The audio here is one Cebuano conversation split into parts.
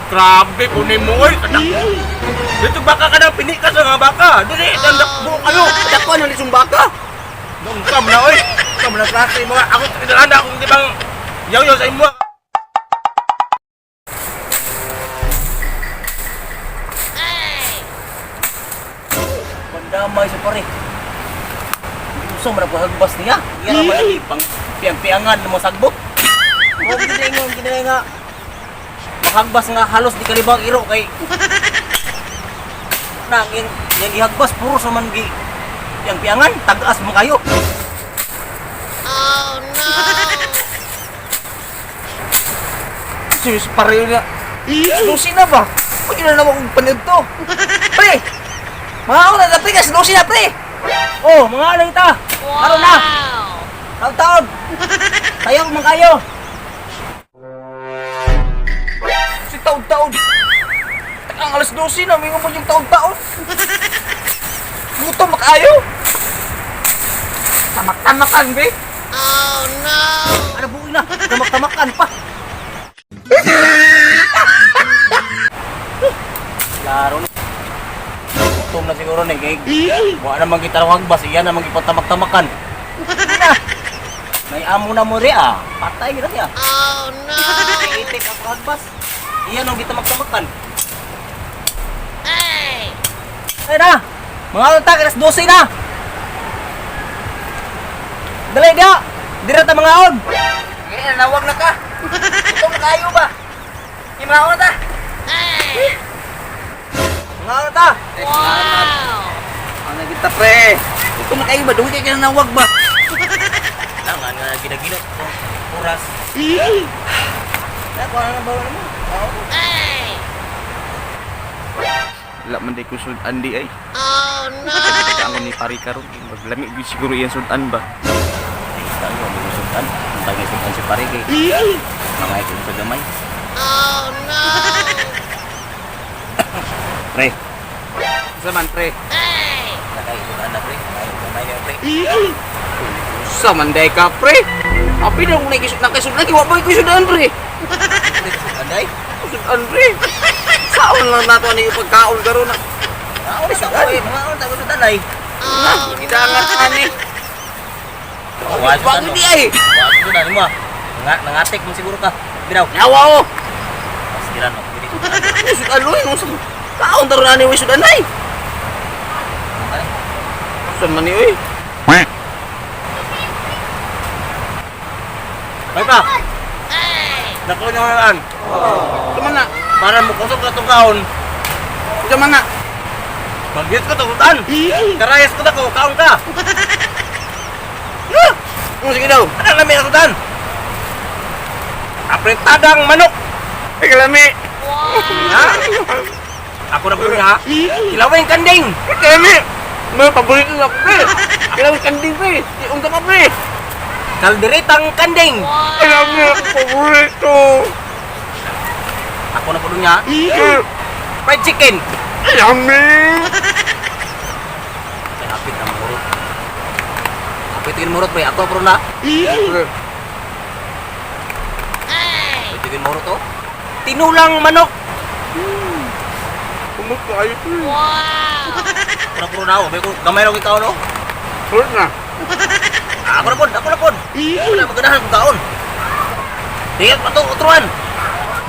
Grabe kunin mo oy, kadak. Dito baka ka na pinikas nga baka. Dili dandak buo kayo. Dako na litsong baka. Nung kam na oy. Kam na klase mo. Ako kinalanda akong di bang yaw-yaw sa imo. Pandamay sa pare. Usa man ang hagbas niya. Iya ra man lagi pang piang-piangan mo sagbot. Mo gid nga gid nga. Makagbas nga halos di kalibang iro kay nang yang yang gihagbas puro sa man gi piang-piangan tag-as mo kayo. Serious pareho na. Lucy na ba? Pag na naman kong panood to. Pre! Mga ako na, pre, kasi Lucy na, pre! Oh, mga alay ta. Karon na. Taon-taon. Tayo man kayo. Si taon-taon. Ang alas 12 na, may mo yung taon-taon. Gutom, makayo. Tamak-tamakan, be. Ano buoy na? Tamak-tamakan pa. Klaro ni. Gutom na siguro ni kay. Wa na man kita hagbas, iya na man gipatamak-tamakan. Hindi na. May amo na mo ri ah. Patay ra siya. Oh no. Itik ang hagbas. Iya nang gitamak-tamakan. Ay na. Mga utak, alas 12 na. Dali dia. Dira ta mga on. Eh, nawag na ka. Gutom na kayo ba? Yung mga ako na ta. Mga on ta. Wow! Ano kita, pre? Gutom na kayo ba? Duwi kayo nawag ba? Kailangan nga ginagino. Oras. Ay, kuha na ba mo? Wala man day ko sudan di ay. Oh no. Ang ni pari karon, maglami gyud siguro iyang sudan ba. Ay, tayo ang sudan. Ang tayo sudan si pare kay. Mga ikon sa gamay. Oh no. Pre, Sa man, pre. nakay sudan na pre. Mga ikon gamay na pre. Sa man day ka, pre. Api na kung nakikisud na kayo sudan, wa ba kayo sudan, pre? Pre, sudan day. Sudan, pre. Saon lang nato ani yung pagkaon karon na. Mga on sa ko eh, mga on tayo sudan ay. Na, gidangan ani. Wa Wag di ay. Wa sudan mo. Nga nangatik mo siguro ka. Biraw. Nyawa o. Pasiran mo gini. Sudan oy, nung sa kaon taron ani oy sudan ay. Sudan man ni oy. Bay pa. Dako niyo an. Tama na. Para mo kusog ka tong kaon. Tama na. Bagyot ko tong sudan. Karayas ko dako, kaon ka. Ano sige daw. Ano lami ang sudan? Apretadang manok. Ay kalami. Ha? Ako na po ha. Kilawing kanding. Ay kalami. May paborito na ako, pre. Kailangan kanding pre. Di unta pa pre. Kalderitang kanding. Ay lami paborito. Ako na po niya. Fried chicken. Ay lami. Kaya hapit na murot. Hapit yung murot pre. Ako pro na. Pre. Hapit yung murot oh. Tinulang manok. Kumot na kayo pre. Ako na pro na oh. May ko gamay ra ko no. Sulit na. Ako na pod, ako na pod. Ako na maganahan kong kaon. Tingnan pa to, utruan.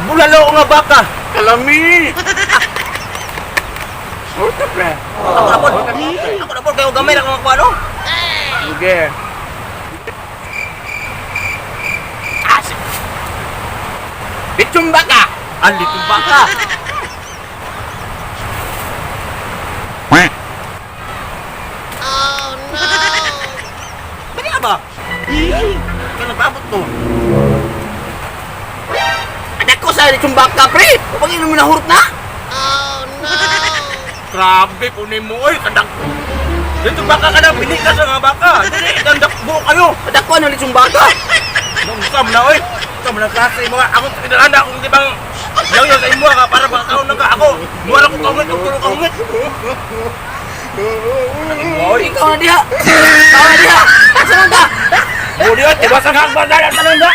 Bulalo nga baka. Kalami. Sulit pre. Ako na pod. Ako na pod kayo gamay ra ko makuha no. Sige. Ah, si- Lechon baka. Ang litong baka. Bani ba? Kaya nagpaabot to. Anak ko sa lechon baka pre. Kapag inom mo na hurot na. Grabe kunin mo oy, kadak. Dito baka ka na pinikas nga baka. Dili dandak buo kayo. Anak ko ano lechon baka. Nung kam na oy. Kam na klase mo. Ako kinalanda akong di bang yaw-yaw sa imo ka para makakaon na ka ako. Wala ko kaungit, tulo kaungit. Oy, ikaw na diha. Ikaw na diha. Asa man ka? Muli oy, tibasan ka ang bandara tanan da.